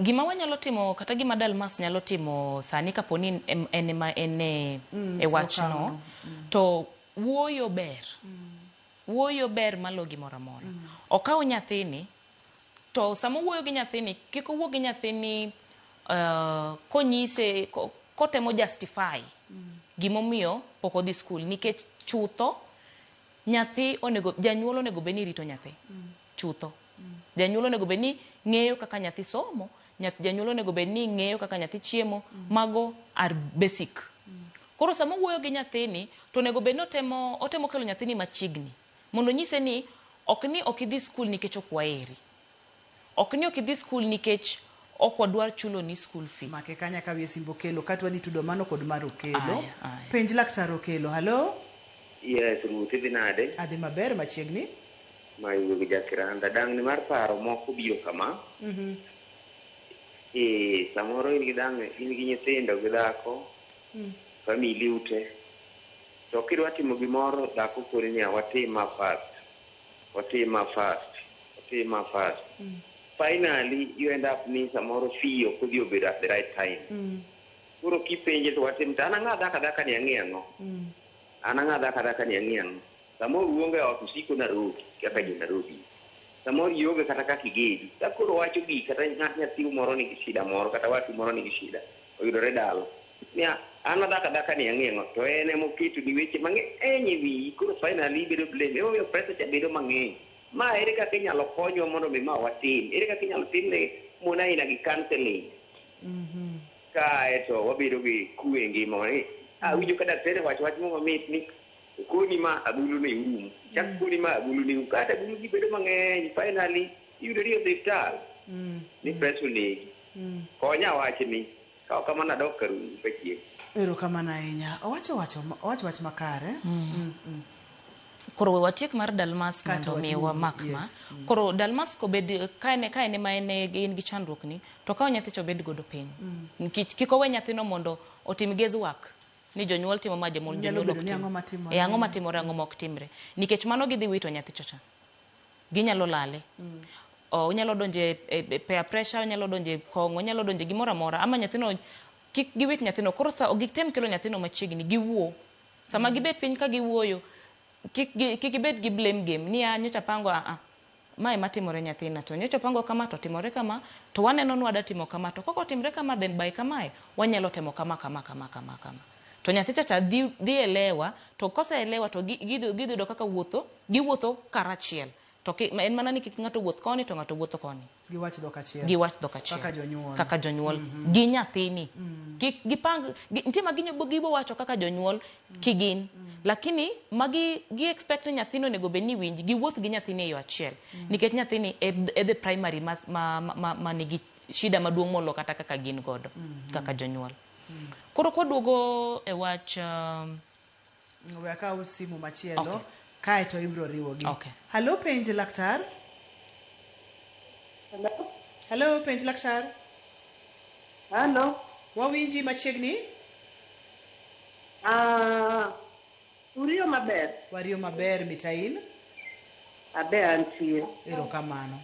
Gima wanyalo timo kata gima Dalmas nyalo timo sani kaponi en ema en e wachno, okang'no. to wuoyo ber. Wuoyo ber malo gimoro amora. Okaw nyathini, to sama owuoyo gi nyathini, kik owuo gi nyathini konyise, kotemo justify gimomiyo pok odhi skul, nikech chutho nyathi onego, janyuol onego bed ni rito nyathi. Chutho. Janyuol onego bed ni ng'eyo kaka nyathi somo, janyuol onego bed ni ng'eyo kaka nyathi chiemo, mago are basic. Koro sama owuoyo gi nyathini, to onego bed ni otemo kelo nyathini machiegni, mondo onyise ni ok ni ok idhi skul nikech ok waheri. Ok ni ok idhi skul nikech ok wadwar chulo ni school fee. Make kanya ka wiye simbo Okelo, kata wadhi tudo mano kod mar Okelo. Aya, aya. Penj laktar Okelo. Hello? Yes, Ruth, idhi nade? Adhi maber machiegni. Ma iwuoyo gi Jakiranda. Dang'ni mar paro moko biro kama. Samoro in gi dang'ni, in gi nyithindo gi dhako, family ute. To kidwa timo gimoro, dhako koni niya, watim ma fast. Watim ma fast. Watim ma fast. Finally, you end up ni samoro fee ok odhi obedo at the right time. Koro kipenje to watim to an ang'a dhako adhaka ni ang'e ang'o? An ang'a dhako adhaka ni ang'e ang'o? Samoro uonge ot usiko Nairobi kaka jo Nairobi. Samoro ionge kata kaka igedi. Ka koro wacho gik kata ng'at nyathi moro nigi shida moro kata watu moro nigi shida oyudore dala. Niya, an adhako adhaka ni ang'e ang'o? To en emoketo ni weche mang'eny e wiyi. Koro finally ibedo blame. Emomiyo pressure cha bedo mang'eny. Ma ere kaka inyalo konywa mondo mi ma watim? Ere kaka inyalo timne mon aina gi counseling? Kae to wabedo gi kwe e ngima. Awinjo ka daktari wacho wach moro mamit ni koni ma agulu ni um. Chak koni ma agulu ni um. Kata agulu gi bedo mang'eny, finally iyudori e osiptal ni pressure onegi. Konya wachni. Ka ok kamano adok karungu ka chieng'. Erokamano ahinya. Owacho wach makare. Koro we watiek mar Dalmas Kato mondo mi waduogi, wamak ma. yes. Koro Dalmas kobed ka en ema en gi chandruok ni, to kaw nyathi to obed godo piny. Nikech kik owe nyathino mondo otim guesswork ni jonyuol timo ma, Nyalo jonyuol bedo ok ni tim. ang'o matimore. Ang'o matimore, ang'o ma ok timre. Nikech mano gidhi wito nyathi chocha. Ginyalo lale. Onyalo donje e peer pressure, onyalo donje kong'o, onyalo donje gimoro amora. Ama nyathino, kik giwit nyathino. Koro sa gitem kelo nyathino machiegni, giwuo. Sama gibet piny ka giwuoyo, kik gibed gi blame game ni nyocha pango mae matimore nyathina to nyocha pango kama to timore kama to waneno ni wada timo kama to kok otimre kama then by kamae wanyalo temo kama kama kama kama kama to nyathi cha dhi elewa to koseelewa to gidhi yudo kaka wuotho giwuotho karachiel to en mana ni kik ng'ato wuoth koni to ng'ato wuotho koni. Giwach dhok achiel. Giwach dhok achiel. Kaka jonyuol. Kaka jonyuol. Gi nyathini. Kik gipang, nitie ma gibo wacho kaka jonyuol kigin. Lakini magi gi expect ni nyathino onego bed ni winj, giwuoth gi nyathini e yo achiel. Nikech nyathini e the primary ma nigi shida maduong' molo kata kaka gin godo, kaka jonyuol. Koro kwaduogo e wach We akaw simu machielo. Kae to ibiro riwogi. Hello, penj laktar. Hello. Hello, penj laktar. Hello. Wawinji machiegni? Uriyo maber. Wariyo maber mitain. Abe antie. Erokamano.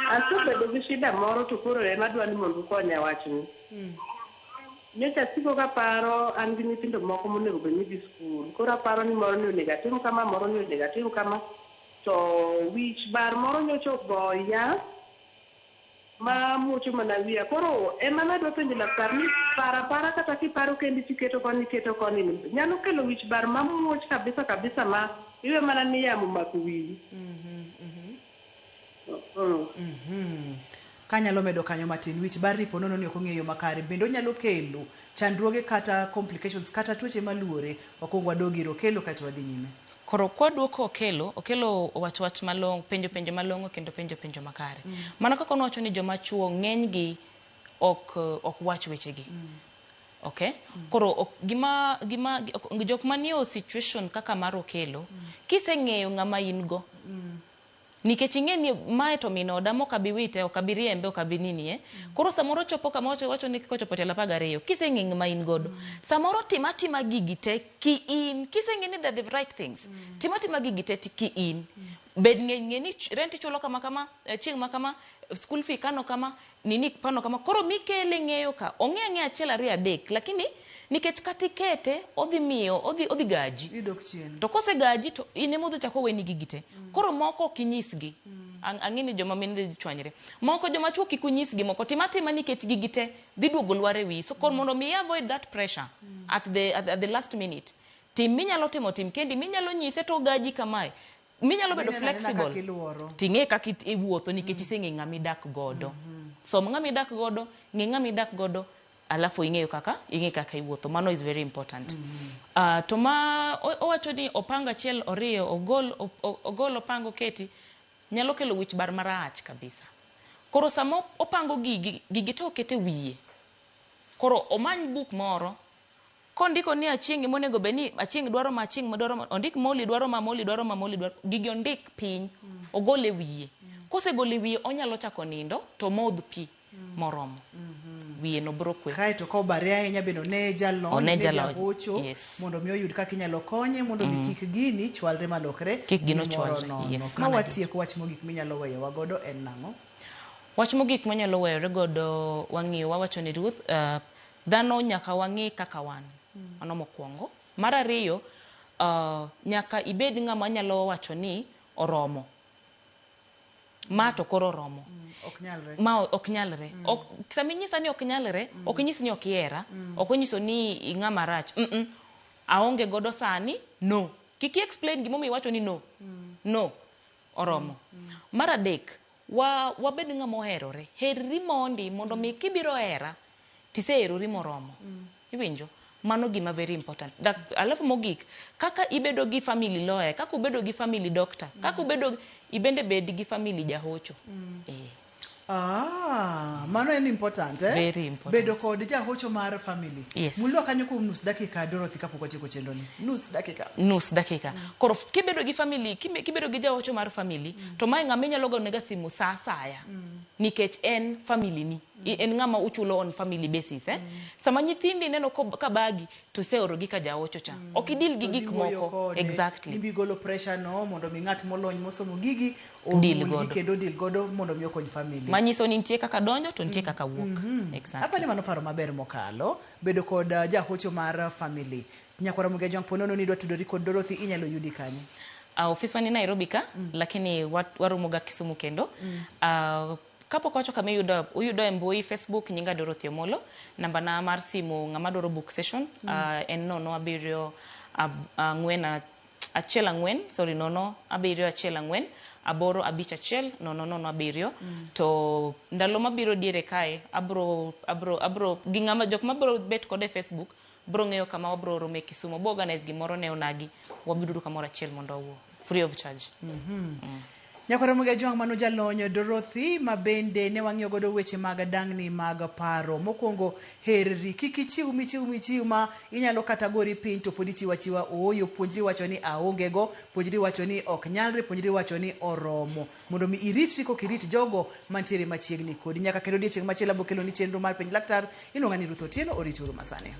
Asebedo gi shida moro to koro ema adwa ni mondo ukonya wachni. Nyocha asiko kaparo an gi nyithindo moko monego bed ni dhi skul. Koro aparo ni moro ni onego atim kama, moro ni onego atim kama. To wich bar moro nyocha ogoya ma muocho mana wiya. Koro ema nadwa penjo laktar ni paro apara kata kiparo kendi tiketo koni iketo koni ni nyalo kelo wich bar mamuoch kabisa kabisa ma iwe mana ni yamo omako wiyi. Kanyalo medo kanyo matin, wich bar ni ponono ni ok ong'eyo yo makare, bende onyalo kelo chandruoge kata complications kata tuoche maluore. Wakuong wadog ir Okello kaeto wadhi nyime. Koro kwaduoko Okello, Okello owacho wach malong'o, penjo penjo malong'o kendo penjo penjo makare. Mana kaka nowacho ni joma chuo ng'eny gi ok ok wach wechegi. Okay? Koro ok, gima gima jok manie situation kaka mar Okello, kiseng'eyo ng'ama in go, Nikech ing'e ni mae to min oda mok abi wite, ok abi riembe, ok abi nini eh. Koro samoro chopo kama wacho wacho ni kochopo tielo 12, kiseng'e ng'ama in godo. Samoro tim atima gigi te ki in. Kiseng'e ni they're the right things. Tim atima gigi te ki in. Bed ng'e ng'e ni rent ichulo kama kama, chieng' ma kama, school fee ikano kama, nini ipano kama. Koro mikele ng'eyo ka, ong'e ang'eya achiel ariyo adek, lakini nikech kata ikete, odhi miyo, odhi odhi gaji. Idok chien. To kosegaji to in ema odhi chako oweni gigi te. Koro moko ok inyisgi. Ang'e ni joma mine dhi chwanyre. Moko joma chuo kik unyisgi moko. Tim atima nikech gigi te dhi duogo lwar e wiyi. So koro mondo mi i avoid that pressure at the last minute, tim minyalo timo tim kendi. Minyalo nyise to ogaji kamae. Minyalo bedo Mineno anena flexible. kaka iluoro. Ting'e kaka iwuotho nikech iseng'e ng'ama idak godo. Som ng'ama idak godo, ng'e ng'ama idak godo, alafu ing'eyo kaka ing'e kaka iwuotho. Mano is very important. To ma owacho ni opanga achiel oriyo ogol ogol opanga oketi nyalo kelo wich bar marach kabisa. Koro sama opango gigi, gigi to okete wiye. Koro omany buk moro Kondiko ni Achieng' ema onego bed ni Achieng' dwaro ma, Achieng' dwaro ma, ondik Molly dwaro ma, Molly dwaro ma, Molly dwaro, gigi ondik piny, ogol e wiye. Kosegolo e wiye onyalo chako nindo to omodh pi moromo. Wiye no bro kwe. Kaeto ka obare ahinya bende one jalony, One one jalony, jahocho yes. mondo mi oyud kaka inyalo konye mondo mi kik gini chwalre malokre Kik gino gimoro chwalre, nono. yes, Ka mano adier. watieko wach mogik minyalo weyowa godo en nang'o? Wach mogik mwanyalo weyore godo wang'iyo wawacho ni Ruoth, Dhano nyaka wang'e kaka wan. Mano mokwongo. Mar ariyo, nyaka ibed ng'ama nyalo wacho ni oromo. Ma to koro oromo. Ok nyalre. Ma ok nyalre. Ok, sama inyisa ni ok nyalre, ok nyis ni ok ihera, ok onyiso ni ing'ama rach. Aonge godo sani, no. Kik i explain gimomiyo iwacho ni no. No. Oromo. Mar adek, wa, wabed ng'ama oherore. Herri mondi mondo mi kibiro hera, tiseherori moromo. Iwinjo? Mano gima very important. Dak, alafu mogik, kaka ibedo gi family lawyer, kaka ubedo gi family doctor, kaka ubedo, ibende bed gi family jahocho. Ah, mano en important eh? Very important. Bedo kod jahocho mar family. Yes. Mulwa kanyo kuom nus dakika Dorothy kapok watieko chenro ni. Nus dakika. Nus dakika. Koro kibedo gi family, kibedo gi jahocho mar family, to mae ng'ama inyalo gone ga simu sa asaya. Nikech en family ni. En ng'ama uchulo on family basis, eh? Sama nyithindi ineno ka bagi, to iseorogi ka jahocho cha. Ok idil gi To gik dhi wuoyo moko. kode. Exactly. Imbi golo pressure no mondo mi ng'at molony mosomo gigi Deal omulgi godo. kendo deal godo mondo mi okony family. Manyiso ni nitie kaka donjo to nitie kaka wuok. Exactly. Apa ni mano paro maber mokalo bedo kod jahocho mar family. Nyakwara Muga Jwang' ponono ni idwa tudori kod Dorothy inyalo yudi kanye? Ofiswa ni Nairobi ka, lakini waromo ga Kisumu kendo. Kapok wacho kama iyudo, uyudo e mbui Facebook nyinga Dorothy Omolo, namba na mar simu ng'ama dwaro book session, en nono abiriyo ang'wen achiel ang'wen, sorry, nono abiriyo achiel ang'wen, aboro abich achiel, nono nono abiriyo. To ndalo mabiro diere kae, abro, abro, abro, gi ng'ama, jok mabro bet kode e Facebook, bro ng'eyo kama wabro rome Kisumu. Wabo organize gimoro ne onagi, wabiro kamoro achiel mondo wawuo, free of charge. Nyakwara Muga Jwang' mano jalony Dorothy ma bende ne wang'iyo godo weche mag dang'ni mag paro. Mokwongo herri, kik ichiw michiw michiw ma inyalo kata gori piny to pod ichiwo achiwa ooyo. Puonjri wacho ni aonge go, puonjri wacho ni ok nyalre, puonjri wacho ni oromo. Mondo mi iritri kok irit jogo mantiere machiegni kodi. Nyaka kendo odiechieng' machielo abo keloni chenro mar Penj Laktar. Iluonga ni Ruth Otieno, orituru masani.